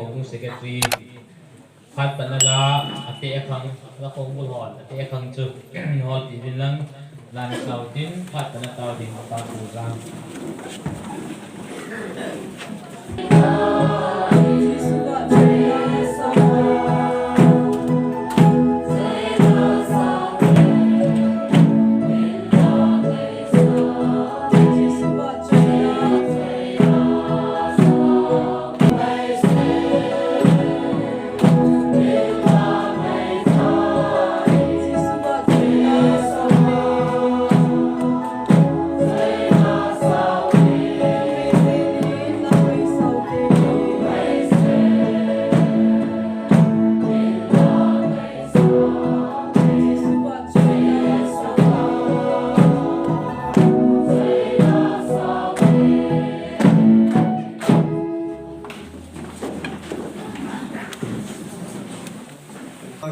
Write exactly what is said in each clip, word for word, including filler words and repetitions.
Houbung Secretary, phat patna la, ate akhang, la khongbul hon, ate akhang chu, hol ti vin lang, la na sau tin, phat patna tao ding, pa pu jang.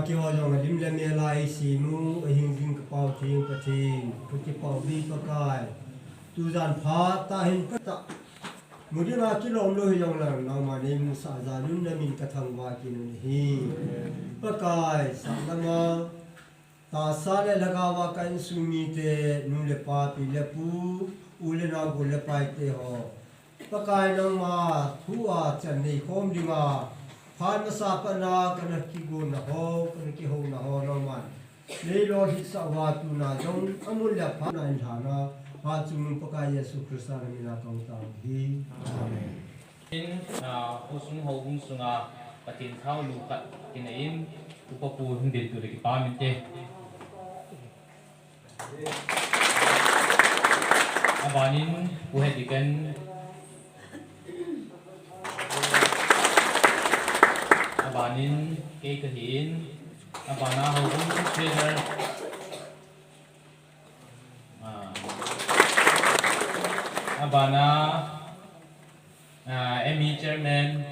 Keiho jong alim le mel a eisem u, ahing jing ka Pau Theng Pathen, ka kipah uve Pakai. Tujan phat tah hin ka tah. Mu ding a kilom lou hijong leng, nangman neimusah jal un, namin ka thangvah kit un ahi. Pakai, sahlam a tahsa le lhagao a ka insung mite, nu le pa, pi le pu, u le nao, gol le pai te ho, Pakai, nangma thu a chan nei khom ding a, phat masa pat na ka na kigon na ho, ka na kihou na ho, nangman nei lolhing sah uva, tuna jong amun le aphat na in lhana, phat chungnung Pakai Jesu Christa na min a ka hung tao hi. Amen. In, ah, khosung houbung sunga Pathen thao lu khat kinei in, upa pu hung ding tu le kipa min te. Abanin, Pu Hedikan. Abanin, kei kahin. Abana houbung treasurer. Ah. Abana, ah, M E chairman.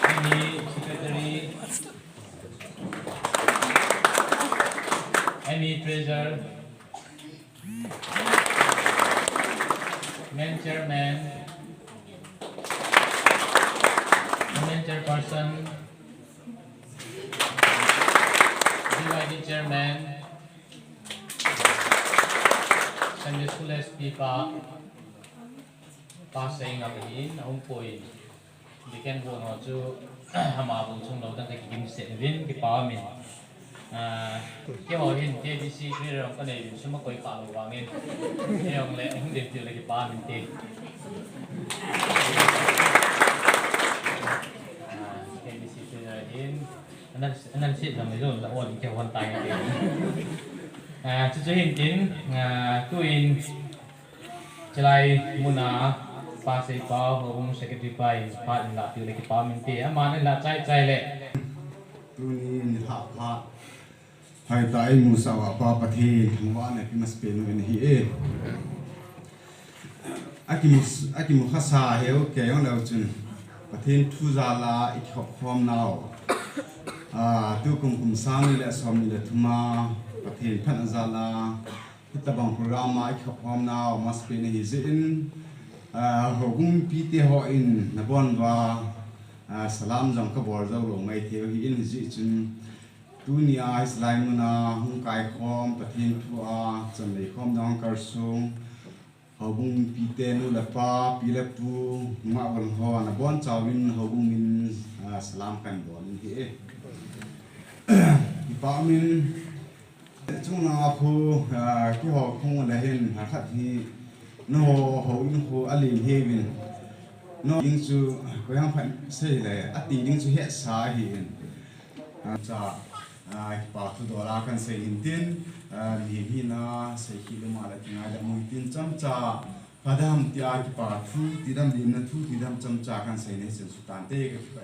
M E secretary. M E treasurer. Men chairman. Women chairperson. B Y D chairman. Sunday school S P pa. Pa Seingam ahin, ahung poi. Deacon bou ho chu, ama bou chung lou dan ka kigim set uvin, kipa umin. Ah, keiho hin K B C treasurer jong ka nei uvin, sum akoi kha lou vangin. Keiho le, hung ding til le kipa umin te. Ah, K B C treasurer hin, anan, anan sit jong le jong la on keiho hon tai te. Ah, chuchu hin tin, ah, tuin, Chulai muna Pa Seipao, Houbung Secretary pa in phat in la tiu le kipa umin te, aman in la chai chai le. Tuni in ha pha. Hai ta i mu sa wa pa Pathen, mu wa na ki mas pe nu in hi e. Aki mu, aki mu kha sa heu ke yong leu chun. Pathen thu jal a i khop khom nau. Ah, tu kum kum sang ni le som ni le thum a Pathen phat jal a. Hitabang program a i khop khom nau, mas pe na hi jeh in, ah, Houbung mipite ho in nabon uva, ah, salam jong ka bol jou lou ngai thei u hi in hi jeh chun, tuni a hiche lai mun a hung kai khom, Pathen thu a, chan nei khom ding kal sung, Houbung mipite nu le pa, pi le pu, nungah val ho, nabon chauvin Houbung min, ah, salam kan bol in hi e. Kipa umin, Chunga khu, ah, keiho khung le hin, ah, khat hi, nangho, houin khu, alen hiuvin. Nangho ding chu, koi ham phat sei le, ati ding chu hetsa ahin. Ah, cha, ah, kipa thu dola kan sei in tin, ah, mi hina, sei khel uma le kingaidam u hitin chomcha. Phat dam tia kipa thu, tidam limna thu, tidam chomcha kan sei nei chen sutan te ka kipa.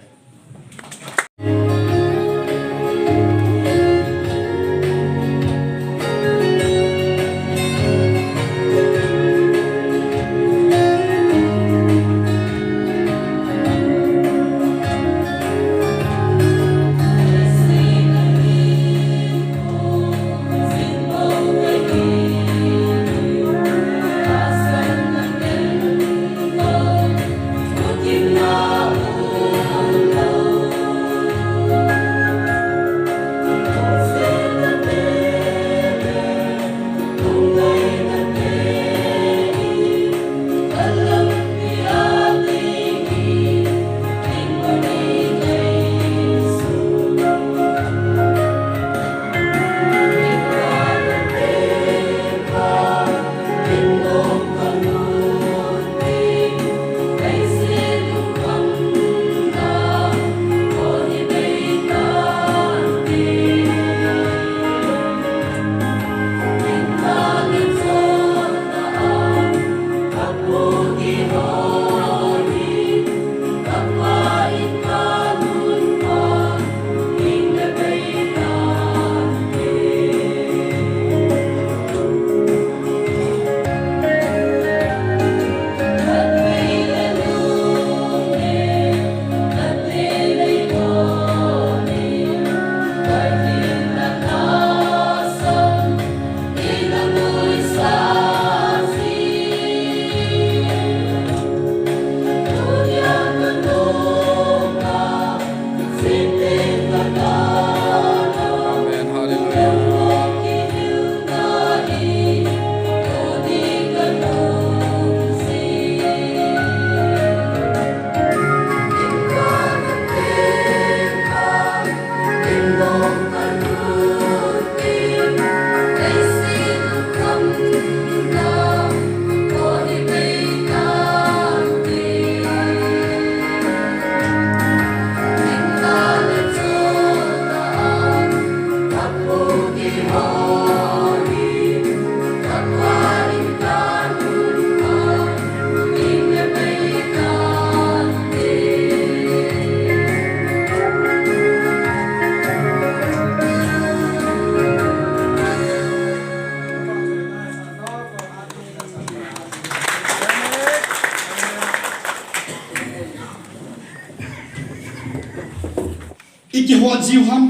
Ikihot jiu ham.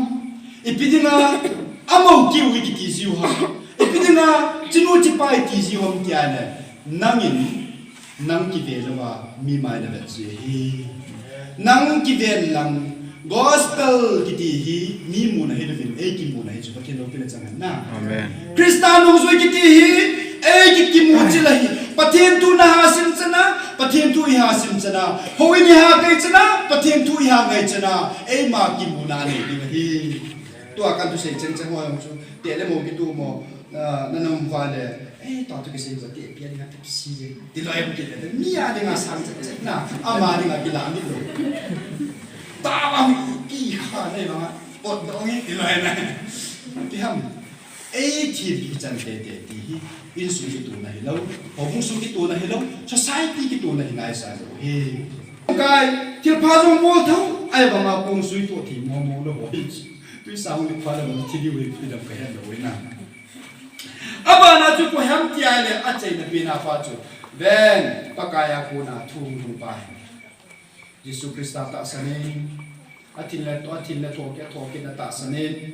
Ipi dinga amau kiu ikiti jiu ham. Ipi dinga chinu chipa iti jiu ham tia le. Nangin nang kive louva mi mai na vet ji hi. Nang kive lang gospel kiti hi mi muna hi louvin ei kimuna hi chu Pathen loupina chang hen na. Amen. Christa nungjui kiti hi ei ki kimu chila hi. Pathen thu na ha sim chana, Pathen thu i ha sim chana. Houin i ha kai chana, Pathen thu i ha ngai chana. Eima kimuna nei ding hi. Tua kan thusei cheng cheng ho jong chu. Te le mo kitu mo. Ah, na nom va le. Eh, tua tu kisei za te pia ding a te si je. Ti loi em ki le. Mi a ding a sang cheng cheng na. Ama ding a kila mi lo. Ta ba mi ki kha nei ba. Ot dong hi ti loi na. Ti ham. Ei thil kichan tete ti hi, insung kituna hilou, houbung sung kituna hilou, society kituna hi ngai sa lou hi. Kai, thilpha jong bol thou, ahivanga kongsui toh thei momo lou hi. Tui sang le pha le mo thil hi ui pidam ka het lou na. Abana chu koiham tia le achaina pena pa chu. Ven, Pakai a kona thum thum pa hi. Jesu Christa tahsan in, athil le, athil le thohkit, thohkit na tahsan in.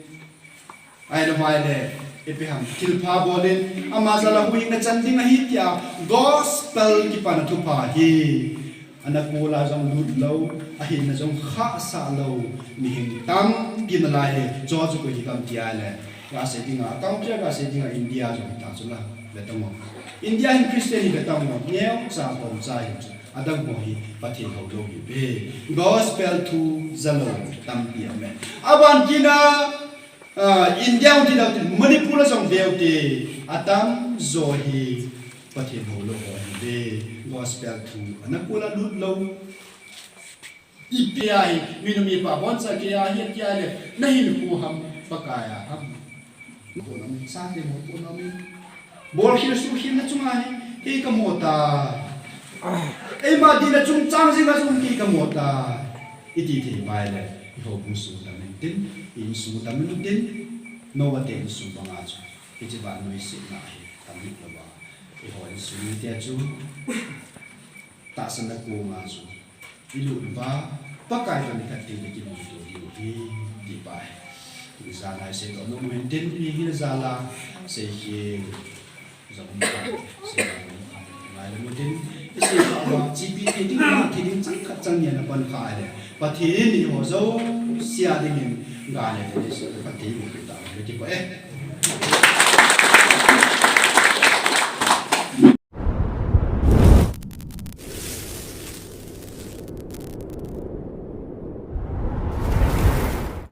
Ahilou vai le, ipi ham, thilpha bol in, ama jal a huhhingna chan ding ahi tia, gospel kipana thupha hi. Ana kol a jong lut lou, ahinna jong khahsah lou, mihem tampi nalai hi, chu chu koi hi ham tia le. Gasei dinga, account chu gasei dinga India jong hita chu la, ve tang o. India hin Christian hi ve tang o, neocha bomcha hi chu. Adang ho hi Pathen hou lou hi ve. Gospel thu ja lou tampi aum e. Aban kit a, ah, India u ti dau te, Manipur a jong ve u te, atamjo hi Pathen hou lou ho hi ve. Gospel thu ana kol a lut lou. Ipi a hi, minu mipa boncha kei a hi, tia le, na hinkho ham, Pakai a ham. Mo pon aum, sa te mo pon aum. Bol khel su khel na chunga hi, kei ka mo tai. Eima dina chungchang jing a jong kei ka mo tai. Iti thei vai le, i houbung sung dam in tin, i insung dam in tin, Noah te insung banga chu. Hiche vannoi setna hi, tam hih lou va. I ho insung mite chu, tahsanna koma chu. I lut uva, Pakai toh nikhat teng le kimuto diu hi, ti pa hi. Tuni jal a i seidoh nom u hin tin, i hin jal a, sei hi, jong um kha, sei jal a um kha, ngai le mu tin, i sei kha uva, G P thei ding, thei ding chang khat chang ni ana pan kha le, Pathen in eiho jouse a dingin, ga le te le sei, Pathen in eiho ta le ti pa e.